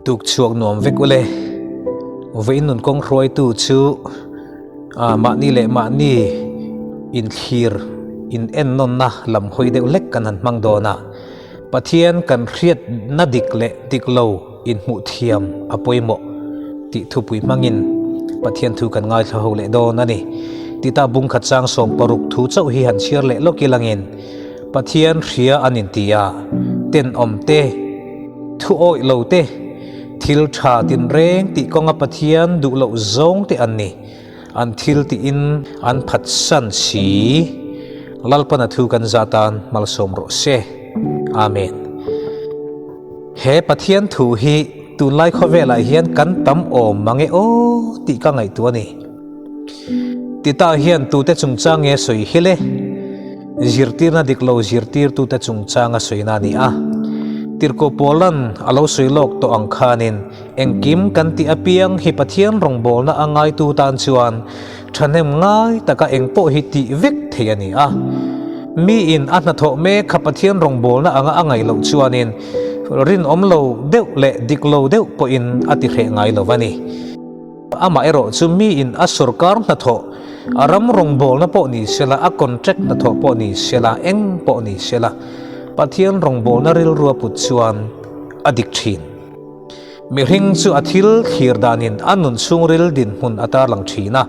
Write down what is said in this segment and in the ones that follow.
Tuk chhuak nuam vek ule. Vawiin nun kawng hruaitu chu mahni leh mahni inthlir in ennawnna lam hawi deuh hlek kan han hmang dawn a. Pathian kan hriatna dik leh dik lo inhmuh thiam a pawimawh tih thupui hmangin Pathian thu kan ngaithla ho leh dawn a ni. Tita bungkhat chang 16 thu chauh hi han chhiar leh lawk ilangin Pathian hria an inti a, tenawm te, thu awih lo te, thil tha tinreng tih kawnga Pathian duh loh zawng te an ni. An thil tiin an phatsan si. Lalpana thu kan za tan malsawm rawh se. Amen. He Pathian thu hi tunlai khawvelah hian kan tam awm mang e aw tih ka ngaihtuah a ni. Tita hian tute chungchang nge sawi hi le? Zirtirna dik lo zirtirtute chungchanga sawina a ni a. Tirhkoh Paulan a lo sawi lawk tawh ang khanin Engkim kan tih apiang hi Pathian rawngbawlna a ngaitu tan chuan thahnem ngai taka engpawh hi tih vek thei a ni a. Miin a hnathawh mek kha Pathian rawngbawlna anga a ngaih loh chuanin rinawm lo deuh leh dik lo deuh pawhin a ti hreh ngai lo a ni. Amaherawh chu miin a sorkar hnathawh, a ram rawngbawlna pawh ni sela, a contract hnathawh pawh ni sela, eng pawh ni sela, Pathian rawngbawlna rilru a put chuan a dik thin. Mihring chu a thil thlir danin a nun chhungril dinhmun a tarlang thin a,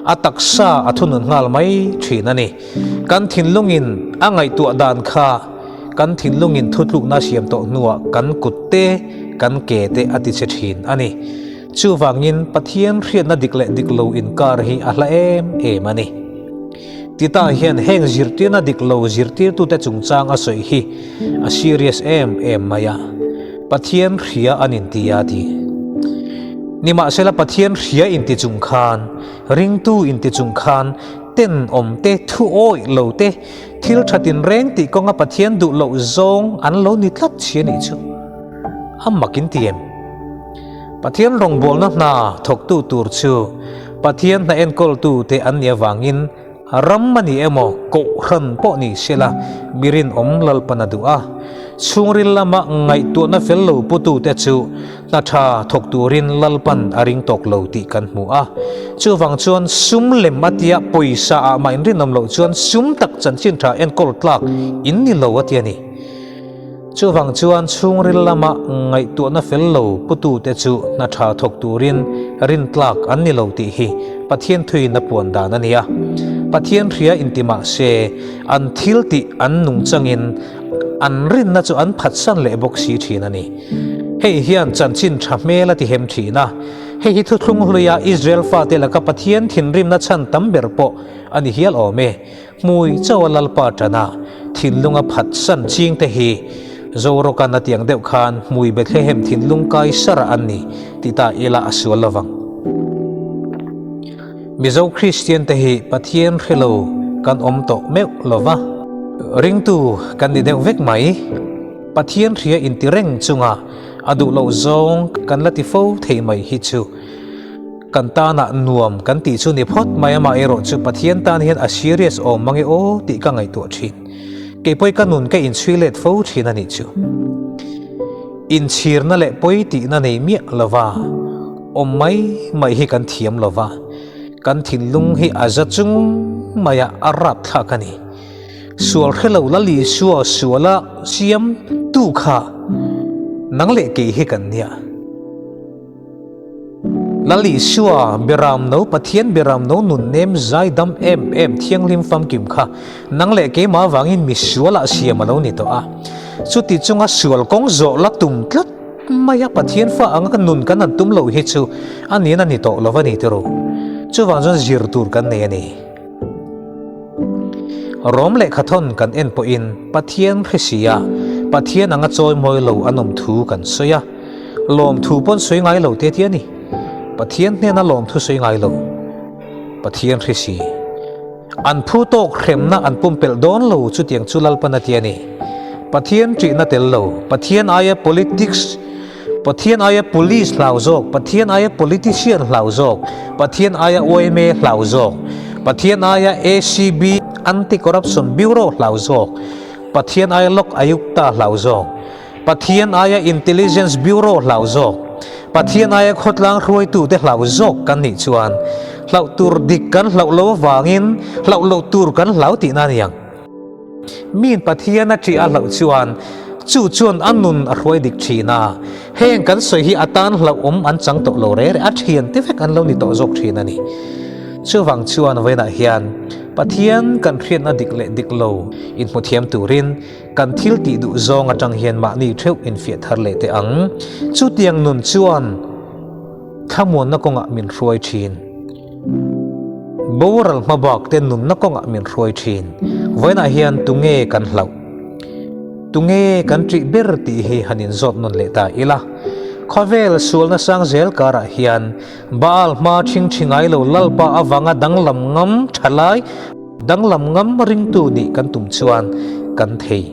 a taksa a thunun nghal mai thin a ni. Kan thinlungin a ngaihtuah dan kha kan thinlungin thutlukna siam tawh hnuah kan kut te, kan ke te a tichhe thin a ni. Chuvangin Pathian hriatna dik leh dik lo inkar hi a hla em em a ni. Tita hian heng zirtirna dik lo zirtirtute chungchang a sawi hi a serious em em mai a, Pathian hria an inti a ti. Nimahsela Pathian hria inti chung khan, ringtu inti chung khan tenawm te, thu awih lo te, thil tha tinreng tih kawnga Pathian duh loh zawng an lo ni tlat si a nih chu. A mak inti em? Pathian rawngbawlna hna thawktu tur chu Pathian hna enkawltute an nih avangin ram a ni emaw kohhran pawh ni sela mi rinawm Lalpan a duh a. Chhungril lama ngaihtuahna fel lo putute chu hna tha thawk turin Lalpan a ring tawk lo tih kan hmu a. Chuvang chuan sum lem a tia pawisa ah mah inrinawm loh chuan sum tak chanchin tha enkawl tlak in ni lo a ti a ni. Chuvang chuan chhungril lama ngaihtuahna fel lo putute chu hna tha thawk turin rintlak an ni lo tih hi Pathian thuin a puan dan a ni a. Pathian hria inti mah se, an thil tih an nungchangin an rinna chu an phatsan leh bawk si thin a ni. Hei hian chanchin tha hmel a ti hem thin a. Hei hi thuthlung hluia Israel fate laka Pathian thinrimna chhan tam ber pawh a ni hial awm e. Hmui chauh a Lalpa ṭana thinlunga phatsan chingte hi Zorokan a tiang deuh khan hmui Bethlehem thinlung kai sarah an ni ti ta ila a sual lovang. Mizo Kristian te hi Pathian hre lo kan awm tawh meuh lova, ringtu kan ni deuh vek mai. Pathian hria inti reng chunga a duh loh zawng kan la ti fo thei mai hi chu Kan tanah nuam kan tih chu ni phawt mai amah erawh chu Pathian tan hian a serious awm mang e aw tih ka ngaihtuah thin. Keipawih ka nun ka inchhui let fo thin a nih chu. Inchhirna leh pawi tihna nei miah lova awm mai mai hi kan thiam lova, kan thinlung hi a za chung maia a rapthlak a ni. Sual hre lo Lal Isua suala siam tu kha nang leh kei hi kan nia. Lal Isua, Beram no, Pathian Beram no nun nem zai dam em em thianghlim famkim kha nang leh keimah avangin mi sualah siam a lo ni tawh a. Chuti chunga sual kawng zawh la tum tlat mai a, Pathian fa anga ka nun kan han tum loh hi chu a nin a ni tawh lo va ni tiraw? Chuvang chuan zir tur kan nei a ni. Rom lehkhathawn kan en pawhin Pathian hre si a, Pathian anga chawi mawi lo an awm thu kan sawi a. Lawmthu pawn sawi ngai lo te ti a ni. Pathian hnena lawmthu sawi ngai lo. Pathian hre si. An phu tawk hremna an pumpelh dawn lo chutiang chu Lalpan a ti a ni. Pathian ṭihna tel lo, Pathian aia politics, Pathian aia police hlau zawk, Pathian aia politician hlau zawk, Pathian aia yma hlau zawk, Pathian aia ACB, Anti Corruption Bureau hlau zawk, Pathian aia Lok Ayukta hlau zawk, Pathian aia Intelligence Bureau hlau zawk. Pathian aia khawtlang hruaitute hlau zawk kan nih chuan hlauh tur dik kan hlauh lo avangin hlauh loh tur kan hlau tihna a ni ang. Miin Pathian a ṭih a hlauh chuan chu chuan a nun a hruai dik ṭhin a, heng kan sawi hi a tan hlauhawm an chang tawh lo rere, a ṭhiante vek an lo ni tawh zawk ṭhin a ni. Chuvang chuan vawiinah hian Pathian kan hriatna dik leh dik lo inhmu thiam turin kan thil tih duh zawng aṭang hian mahni ṭheuh infiah thar leh teh ang. Chutiang nun chuan thlamuanna kawngah min hruai ṭhin. Boral hmabak te nunna kawngah min hruai thin. Vawiinah hian tunge kan hlauh? Tunge kan ṭih ber tih hi han inzawt nawn leh ta ila. Khawvel sualna sang zel karah hian Baal hma ṭhing ṭhi ngai lo Lalpa avanga danglam ngam ṭha lai, danglam ngam ringtu nih kan tum chuan kan thei.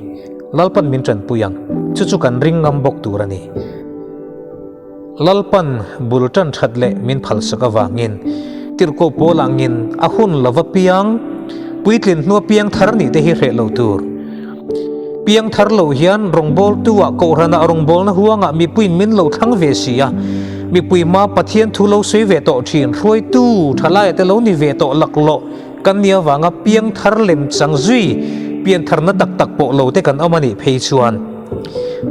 Lalpan min ṭanpui ang. Chu chu kan ring ngam bawk tur a ni. Lalpan bul tan that leh min phalsak avangin tirhkoh pawl angin a hun lova piang, puitlin hnua piang thar nih te hi hreh lo tur. Piang thar lo hian rawngbawltu ah kohhranah rawngbawlna huangah mipuiin min lo thlang ve si a, mipui hma Pathian thu lo sawi ve tawh thin, hruaitu thalaia te lo ni ve tawh laklawh kan nih avanga piang thar lem chang zui pian tharna tak tak pawh lo te kan awm a nih phei chuan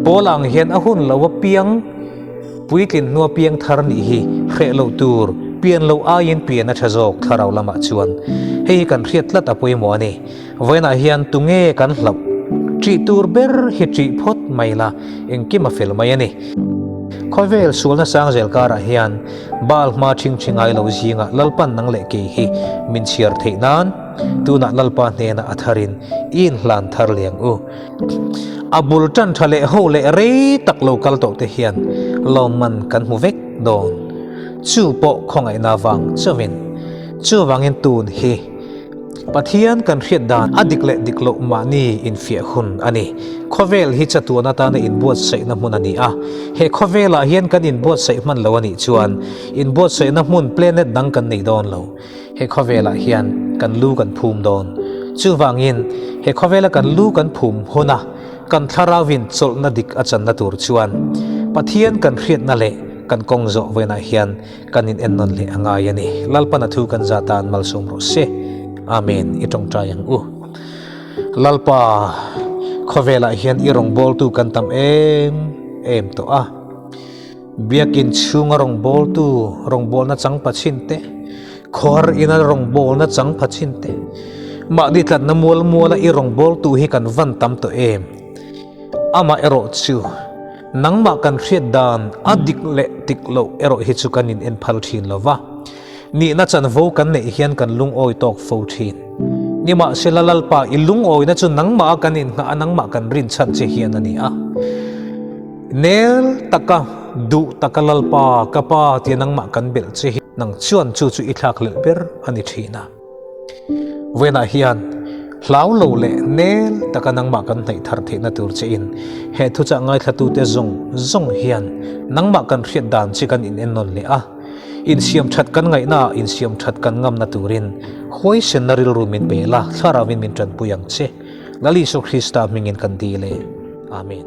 pawl ang hian a hun lo a piang Puitlin hnua piang thar nih hi hreh loh tur, pian loh aiin pian a tha zawk thlarau lamah chuan. Hei hi kan hriat tlat a pawimawh a ni. Vawiinah hian tunge kan hlauh? Ṭih tur ber hi ṭih phawt mai la, engkim a fel mai a ni. Khawvel sualna sang zel karah hian Baal hma ṭhing ṭhi ngai lo zingah Lalpan nang leh kei hi min chhiar theih nan tunah Lalpa hnenah a tharin i inhlan thar liang u. A bul tan tha leh ho leh rei tak lo kal tawh te hian lawmman kan hmu vek dawn. Chu pawh khawngaihna vang chauhin. Chuvangin tun hi Pathian kan hriat dan a dik leh dik loh mahni infiah hun a ni. Khawvel hi chatuan atana inbuatsaihna hmun a ni a. He khawvelah hian kan inbuatsaih hman lo a nih chuan inbuatsaihna hmun planet dang kan nei dawn lo. He khawvelah hian kan lu kan phum dawn. Chuvangin, he khawvela kan lu kan phum huna kan thlarauin chawlhna dik a channa tur chuan Pathian kan hriatna leh kan kawng zawh vawiinah hian kan inennawn leh a ngai a ni. Lalpan a thu kan zah tan malsawm rawh se. Amen. I tawngtai ang u. Lalpa, khawvelah hian i rawngbawltu kan tam em em tawh a. Biakin chhunga rawngbawltu rawngbawlna chang pha chin te, khawhar ina rawngbawlna chang pha chin te, mahni tlatna mual muala i rawngbawltu hi kan van tam tawh em? Amah erawh chu nangmah kan hriat dan a dik leh dik loh erawh hi chu kan in en phal thin lo va, nihna chanvo kan neih hian kan lungawi tawk fo thin. Nimahsela Lalpa i lungawina chu nangmah a kan inngah a nangmah kan rinchhan che hian a ni a. Nel taka duh taka Lalpa ka pa tia nangmah kan belh che hi nang chuan chu chu i thlak lelh ber a ni thin a. Vawiinah hian hlau lo leh nel taka nangmah kan hnaih thar theihna tur che in he thuchah ngaithlatute zawng zawng hian nangmah kan hriat dan che kan inennawn leh a, insiam that kan ngaihnaah insiam that kan ngamna turin huaisenna rilru min pe la, thlarauin min tanpui ang che. Lal Isu Krista hmingin kan dil e. Amen.